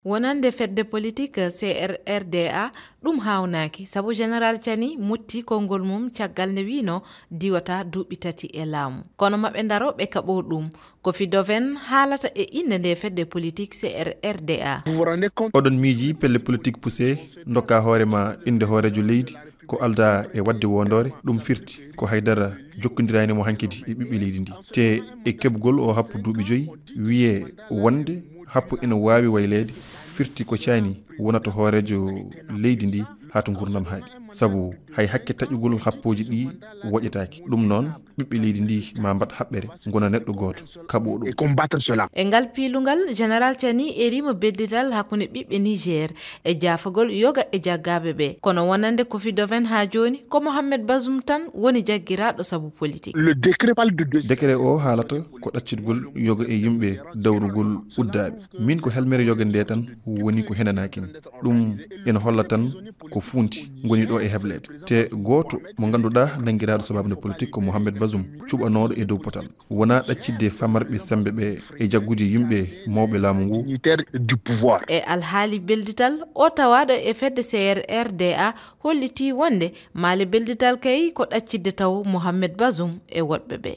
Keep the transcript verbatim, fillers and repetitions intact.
Wonande fedde politik C R R D A, ɗum haawnaaki, sabu Général Tchani mutti konngol mum caggal nde wiino diwata duuɓi tati e laamu. Kono maɓe ndaro ɓe kaɓo ɗum. Kofi Doven haalata e innde nde fedde politik C R R D A. Oɗon miiji pelle politik poussé, ndokka hoore ma innde hooreejo leydi, ko aldaa e waɗde wondoore, ɗum firti ko haydara jokkondiraani mo hankadi e ɓiɓɓe leydi ndi. Te e keɓgol o happu duuɓi joyi, wiyee wonde happu ina waawi wayleede, firti ko Tchani wonata hooreejo leydi ndi haa to nguurndam haaɗi. Sabu hay hakke taƴugol happooji ɗi woƴetaaki. Ɗum noon, ɓiɓɓe leydi ndi ma mbaɗ haɓɓere, ngona neɗɗo gooto, kaɓo ɗum. E ngal piilungal, Général Tchani erima beddital hakkunde ɓiɓɓe Niger e jaafagol yoga e jaggaaɓe ɓe. Kono wonande Kofi Doven haa jooni, ko Mohamed Bazoum tan woni jaggiraaɗo sabu politik. Décret o haalata ko ɗaccitgol yoga e yimɓe dawrugol uddaaɓe. Min ko helmere yoga nde tan woni ko henanaakim. Ɗum ina holla tan ko fuunti ngoni ɗo e hebleede. Te gooto mo ngannduɗaa nanngiraaɗo sabaabu nde politik ko Mohamed Bazoum, cuɓanooɗo e dow potal. Wonaa ɗaccitde famarɓe semmbe ɓe e jaggude yimɓe mawɓe laamu ngu. E alhaali beldital, o tawaaɗo e fedde C R R D A hollitii wonde maale beldital kay ko ɗaccitde taw Mohamed Bazoum e woɗɓe ɓe.